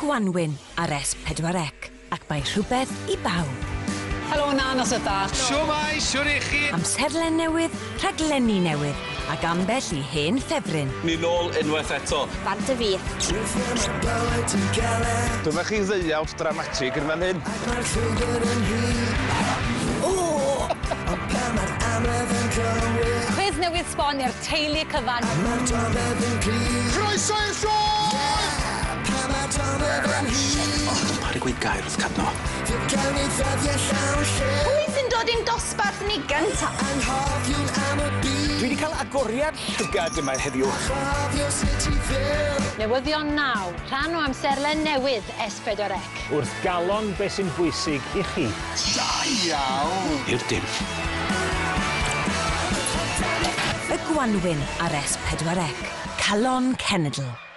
Gwanwyn ar S4C, ac mae rhywbeth i bawb. Helo na, noswaith dda. Shwmae, shwd 'ych chi? Amserlen newydd, rhaglenni newydd, ac ambell i hen ffefryn. Ni nôl unwaith eto. Bant â fi. Dyma chi ddeuawd dramatig yn fan hyn. Cwis newydd sbon i'r teulu cyfan. Croeso i'r sioe! Paid â gweud gair wrth Cadno. Pwy sy'n dod i'n dosbarth ni gynta? Dwi wedi cael agoriad llygad yma heddiw. Newyddion 9, rhan o amserlen newydd S4C. Wrth galon beth sy'n bwysig i chi. Da iawn! I'r dim. Y Gwanwyn ar S4C. Calon Cenedl.